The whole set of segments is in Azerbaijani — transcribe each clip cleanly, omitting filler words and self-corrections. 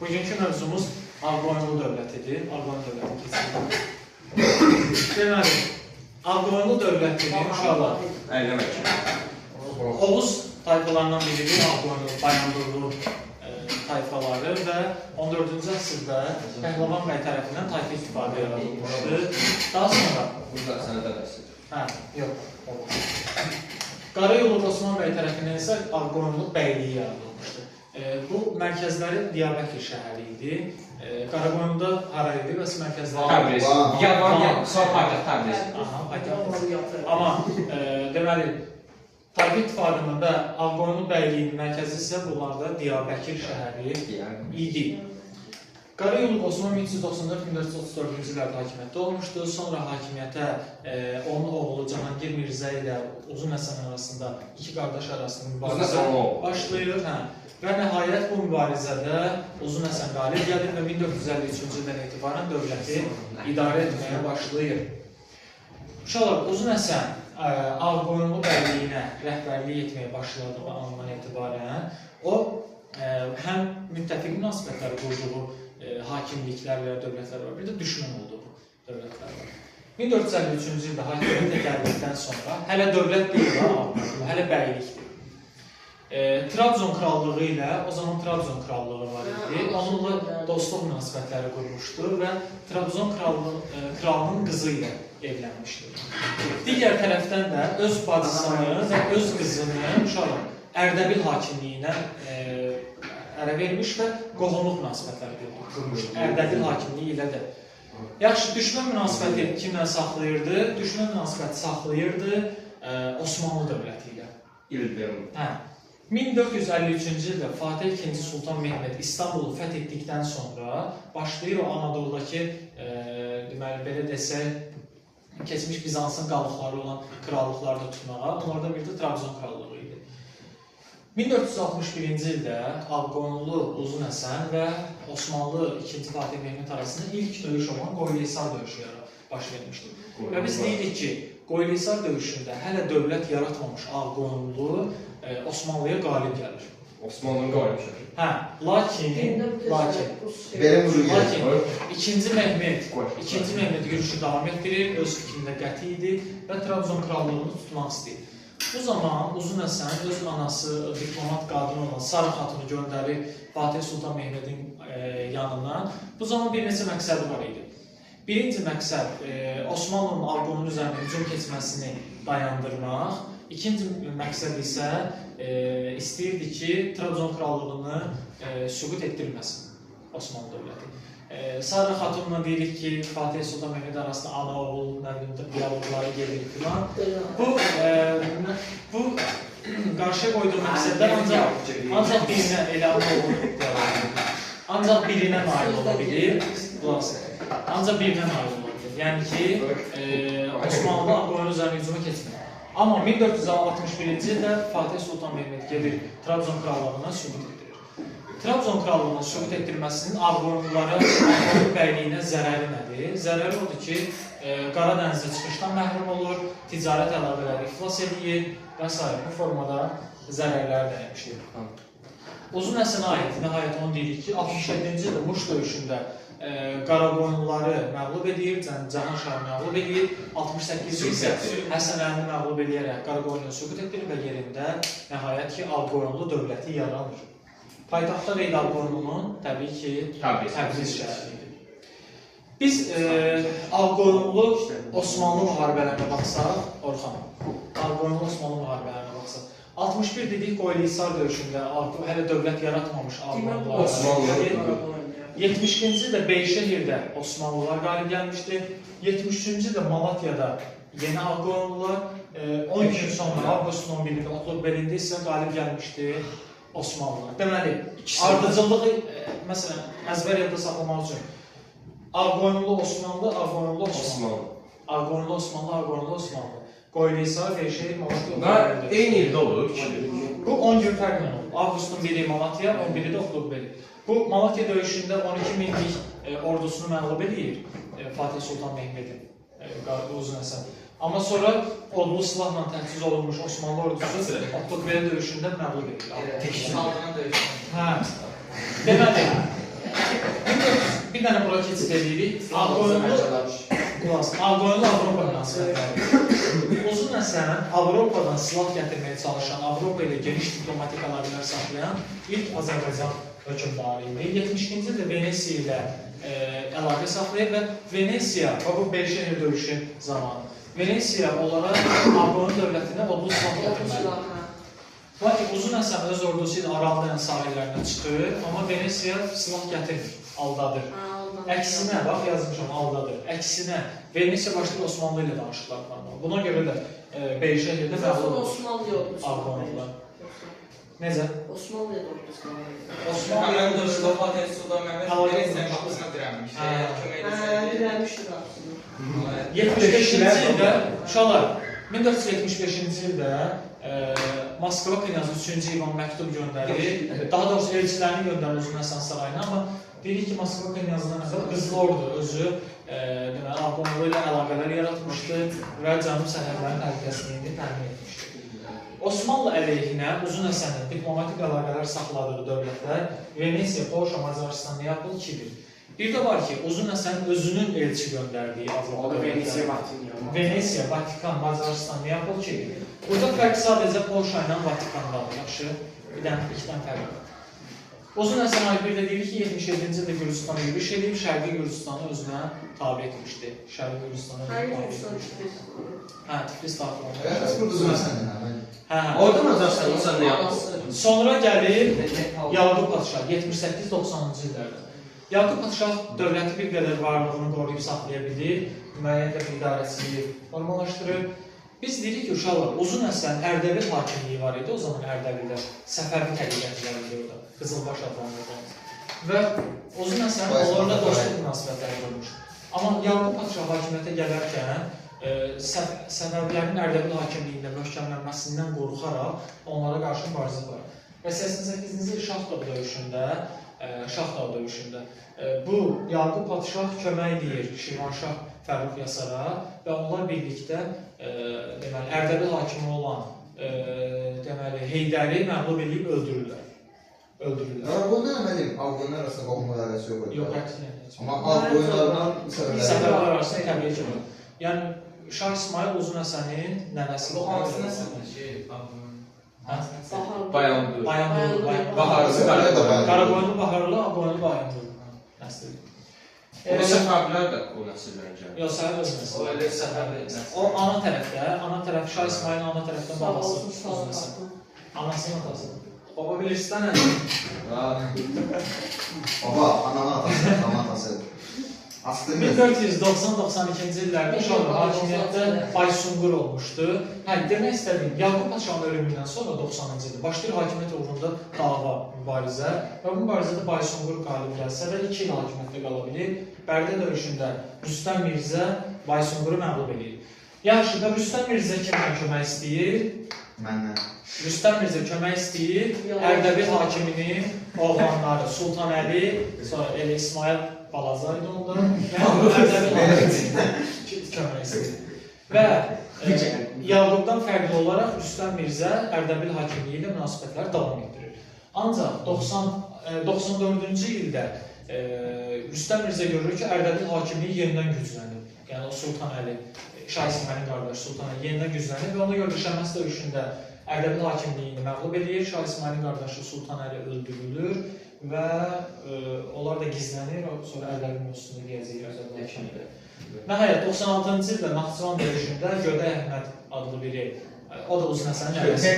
Bugünkü mövzumuz Ağqoyunlu dövlətidir. Ağqoyunlu dövləti keçirik. Deməli, Ağqoyunlu dövlətinin uşaqlar Əyləmək. Oğuz tayfalarından biridir Ağqoyunlu, Bayandurlu tayfaları və 14-cü əsrdə Pəhləvan bəy tərəfindən tayfa ittifaqı yaradılmışdı. Daha sonra Burada sənədə rəsm. Hə, yox, olmaz. Qarayolu Osman bəy tərəfindən isə Ağqoyunlu bəyliyi yaradılmışdı. Bu mərkəzləri Diyarbəkir şəhəri idi. Qaraqoyunluda hara idi? Bəs mərkəzləri Təbriz. Ya var, ya sağ paytaxt Təbriz. Aha, paytaxt. Amma deməli Tayfa İttifaqının və Ağqoyunlu bəyliyinin mərkəzi isə bunlarda Diyarbəkir şəhəri idi. Qarayolu Osman 1394-1434-cü illərdə hakimiyyətdə olmuşdu. Sonra hakimiyyətə onun oğlu Cahangir Mirzə ilə Uzun Həsən arasında, iki qardaş arasında Uzun mübarizə Həsən onun oğlu. başlayır. Hə. Və nəhayət bu mübarizədə Uzun Həsən qalib gəlir və 1453-cü ildən etibarən dövləti idarə etməyə başlayır. Uşaqlar, Uzun Həsən Ağqoyunlu bəyliyinə rəhbərlik etməyə başladığı andan etibarən o həm müttəfiq münasibətləri qurduğu hakimliklərlə dövlətlər var, bir də düşmən olduğu dövlətlər var. 1453-cü ildə hakimiyyətə gəldikdən sonra hələ dövlət deyil ha, Ağqoyunlu, hələ bəylikdir. Trabzon krallığı ilə, o zaman Trabzon krallığı var idi. Onunla dostluq münasibətləri qurmuşdu və Trabzon krallığı, kralının qızı ilə evlənmişdi. Digər tərəfdən də öz bacısını və öz qızını uşaqlar Ərdəbil hakimliyinə ərə vermiş və qohumluq münasibətləri qurmuşdu. Ərdəbil hakimliyi ilə də. Yaxşı, düşmən münasibəti kimlə saxlayırdı? Düşmən münasibəti saxlayırdı Osmanlı dövləti ilə. İldim. Hə. 1453-cü ildə Fatih II Sultan Mehmet İstanbulu fəth etdikdən sonra başlayır o Anadoludakı deməli belə desək keçmiş Bizansın qalıqları olan krallıqları da tutmağa. Onlardan biri də Trabzon krallığı idi. 1461-ci ildə Ağqoyunlu Uzun Həsən və Osmanlı II Fatih Mehmet arasında ilk döyüş olan Qoyluhisar döyüşü baş vermişdi. Və biz deyirik ki, Qoyluhisar döyüşündə hələ dövlət yaratmamış Ağqoyunlu Osmanlıya qalib gəlir. Osmanlının qalib şəkli. Hə, lakin Belə vurur lakin ikinci Mehmet yürüşü davam etdirir, öz fikrində qəti idi və Trabzon krallığını tutmaq istəyir. Bu zaman Uzun Həsən öz anası, diplomat qadın olan Sara Xatunu göndərir Fatih Sultan Mehmetin yanına. Bu zaman bir neçə məqsədi var idi. Birinci məqsəd Osmanlının Ağqoyunlu üzərinə hücum keçməsini dayandırmaq. İkinci məqsəd isə istəyirdi ki, Trabzon krallığını süqut etdirməsin Osmanlı dövləti. Sara Xatunla deyirik ki, Fatih Sultan Mehmet arasında ana-oğul, nə bilim, diyaloqları gedir filan. Bu qarşıya qoyduğu məqsədlər ancaq birinə elə ana-oğul diyaloqu. Ancaq birinə nail ola bilir. Ancaq birinə nail ola bilir. Yəni ki, Osmanlı Ağqoyunlu üzərinə hücuma keçmir. Amma 1461-ci ildə Fatih Sultan Mehmet gedir Trabzon krallığına süqut etdirir. Trabzon krallığına süqut etdirməsinin Ağqoyunlulara, Ağqoyunlu bəyliyinə zərəri nədir? Zərəri odur ki, Qara dənizə çıxışdan məhrum olur, ticarət əlaqələri iflas eləyir və s. Bu formada zərərlər dəymişdir. Uzun Həsənə aid, nəhayət onu deyirik ki, 67-ci ildə Muş döyüşündə Qaraqoyunluları məğlub edir, Cahan Şahı məğlub edir. 68-ci isə Həsən Əlini məğlub edərək Qaraqoyunluyu süqut etdirir və yerində nəhayət ki, Ağqoyunlu dövləti yaranır. Paytaxtda da idi Ağqoyunlunun, təbii ki, Təbriz. Təbriz şəhəri idi. Biz Ağqoyunlu Osmanlı müharibələrinə baxsaq, Orxan, Ağqoyunlu Osmanlı müharibələrinə baxsaq, 61 dedik Qoyluhisar döyüşündə hələ dövlət yaratmamış Ağqoyunlular. Osmanlı. 72-ci ildə Beyşehirdə Osmanlılar qalib gəlmişdi. 73-cü ildə Malatyada yeni Ağqoyunlular, 10 gün sonra avqustun 11-də Otlukbelində isə qalib gəlmişdi Osmanlılar. Deməli, ardıcıllığı məsələn əzbər yadda saxlamaq üçün Ağqoyunlu Osmanlı, Ağqoyunlu Osmanlı. Osmanlı. Ağqoyunlu Osmanlı, Ağqoyunlu Osmanlı. Qoyluhisar, Beyşehir, Malatya, Və Otlukbel. eyni ildə olur. Bu 10 gün fərqlə olub. Avqustun 1-i Malatya, 11-i də Otlukbeli. Bu Malatya döyüşündə 12 minlik ordusunu məğlub eləyir Fatih Sultan Mehmetin Uzun Həsən. Amma sonra odlu silahla təchiz olunmuş Osmanlı ordusu Otlukbeli döyüşündə məğlub edilir. Tək saldırı döyüşü. Hə. Deməli, Bir dənə bura keçid edirik. Ağqoyunlu, Ağqoyunlu Avropa münasibətləri. Uzun Həsən Avropadan silah gətirməyə çalışan, Avropa ilə geniş diplomatik əlaqələr saxlayan ilk Azərbaycan hökmdarı idi. 72-ci ildə Venesiya ilə əlaqə saxlayır və Venesiya, bu Beyşehir döyüşü zamanı, Venesiya onlara Ağqoyunlu dövlətinə odlu silah gətirməli. Lakin Uzun Həsən öz ordusu ilə Araldan sahillərinə çıxır, amma Venesiya silah gətirmir, aldadır. Əksinə, bax yazmışam, aldadır. Əksinə, Venesiya başlayır Osmanlı ilə danışıqlar aparmağa. Buna görə də Beyşehirdə məğlub olur Ağqoyunlular. Necə? Osmanlıya ordusu. Osmanlıya Həmin dövrdə Fatih Sultan Mehmet Venesiyanın qapısına dirənmişdi. Kömək etsəydi. Dirənmişdi qapısına. 75-ci ildə, uşaqlar, 1475-ci ildə Moskva knyazı 3-cü İvan məktub göndərir. Daha doğrusu elçilərini göndərir Uzun Həsən sarayına, amma deyirik ki, Moskva knyazından əvvəl Qızıl Ordu özü deməli, Ağqoyunlu ilə əlaqələr yaratmışdı və cənub sərhədlərinin təhlükəsizliyini təmin etmişdi. Osmanlı əleyhinə Uzun Həsənin diplomatik əlaqələr saxladığı dövlətlər Venesiya, Polşa, Macaristan, Neapol, Kipr. Bir də var ki, Uzun Həsən özünün elçi göndərdiyi Avropa dövlətləri. Venesiya, Vatikan, Macaristan, Neapol, Kipr. Burada fərq sadəcə Polşa ilə Vatikandadır. Yaxşı, bir dənə, iki dənə fərq var. Uzun Həsən bir də deyir ki, 77-ci ildə Gürcüstana yürüş edib, Şərqi Gürcüstanı özünə tabe etmişdi. Şərqi Gürcüstanı özünə tabe etmişdi. Hə, Tiflis daxil olmuş. Evet, burada Uzun Həsəndir. Hə. Orada Macaristan, sən nə yaptın? Sonra gəlir Yaqub Padşah 78-90-cı illərdə. Yaqub Padşah dövləti bir qədər varlığını qoruyub saxlaya bilir, müəyyən də bir idarəçiliyi formalaşdırır. Biz deyirik ki, uşaqlar, Uzun Həsən Ərdəbil hakimliyi var idi, o zaman Ərdəbildə Səfəvi təriqətləri idi orada, Qızılbaş adlanırdı. Və Uzun Həsən onlarla dostluq münasibətləri qurmuşdu. Amma Yaqub Padşah hakimiyyətə gələrkən Səfəvilərin Ərdəbil hakimliyində möhkəmlənməsindən qorxaraq onlara qarşı mübarizə var. Və 88-ci il Şahdağ döyüşündə bu Yaqub Padşah kömək eləyir Şirvanşah Fərrux Yasara və onlar birlikdə deməli, Ərdəbil hakimi olan deməli, Heydəri məğlub edib öldürürlər. Ağqoyunlar əməlim, Ağqoyunlar arasında qohum əlaqəsi yox idi. Yox, qətiyyən. Amma Ağqoyunlardan Səfəvilər arasında təbii ki var. Yəni, Şah İsmayıl Uzun Həsənin nənəsi. Bu hansı nəsildir ki? Bayandur. Bayandurlu. Baharlı. Qaraqoyunlu Baharlı, Ağqoyunlu Bayandurlu nəslidir. O Səfəvilər də o nəsildən gəlir. Yox, Səfəvi öz nəslidir. O elə Səfəvi nəsli. O ana tərəfdə, ana tərəf Şah İsmayılın ana tərəfdən babası Uzun Həsən. Anasının atası. Baba bilirsən nə? Baba, ananın atası, ananın atası. 1490-92-ci illərdə uşaqlar hakimiyyətdə Baysunqur olmuşdu. Hə, demək istədiyim, Yaqub Padşahın ölümündən sonra 90-cı ildə başlayır hakimiyyət uğrunda dava, mübarizə və bu mübarizədə Baysunqur qalib gəlsə də 2 il hakimiyyətdə qala bilir. Bərdə döyüşündə Rüstəm Mirzə Baysunquru məğlub eləyir. Yaxşı da Rüstəm Mirzə kimdən kömək istəyir? Məndən. Rüstəm Mirzə kömək istəyir. Ərdəbil hakiminin oğlanları Sultan Əli, sonra elə İsmayıl balaca idi onda. Ərdəbil hakimi kömək istəyir. Və Yaqubdan fərqli olaraq Rüstəm Mirzə Ərdəbil hakimliyi ilə münasibətləri davam etdirir. Ancaq 94-cü ildə Rüstəm Mirzə görür ki, Ərdəbil hakimliyi yenidən güclənir. Yəni o Sultan Əli, Şah İsmailin qardaşı Sultan Əli yenidən güclənir və ona görə də Şəməs döyüşündə Ərdəbil hakimliyini məğlub eləyir, Şah İsmailin qardaşı Sultan Əli öldürülür və onlar da gizlənir, sonra Ərdəbil mövzusunda deyəcəyik Ərdəbil hakimliyi. Nəhayət, 96-cı ildə Naxçıvan döyüşündə Gödək Əhməd adlı biri, o da Uzun Həsənin nəvəsi,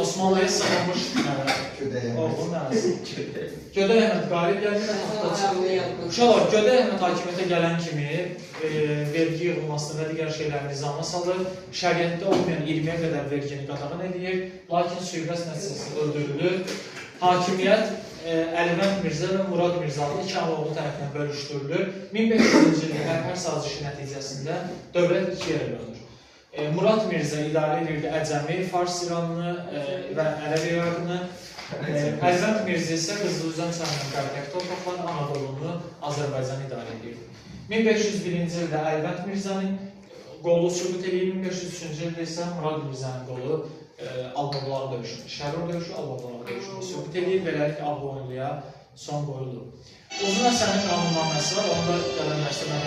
Osmanlıya sığınmış oğlun nəvəsi. Gödək Əhməd qalib gəldi və taxta çıxdı. Uşaqlar, Gödək Əhməd hakimiyyətə gələn kimi vergi yığılmasını və digər şeyləri nizama salır, şəriətdə olmayan 20-yə qədər vergini qadağan edir, lakin sui-qəsd nəticəsində öldürülür. Hakimiyyət Əlivənd Mirzə və Murad Mirzə adlı iki oğlu tərəfindən bölüşdürülür. 1500-cü ildə Pərpər sazişi nəticəsində dövlət iki yerə bölünür. Murad Mirzə idarə edirdi Əcəmi, Fars İranını və Ərəb İraqını. Əlivənd Mirzə isə Qızılüzən çayının qərb torpaqlarını, Anadolunu, Azərbaycanı idarə edirdi. 1501-ci ildə Əlivənd Mirzənin qolu süqut eləyir, 1503-cü ildə isə Murad Mirzənin qolu Albabular döyüşünü, Şərur döyüşü, Albabular döyüşünü süqut eləyir, beləliklə Ağqoyunluya son qoyulur. Uzun Həsənin qanunnaməsi var, onu da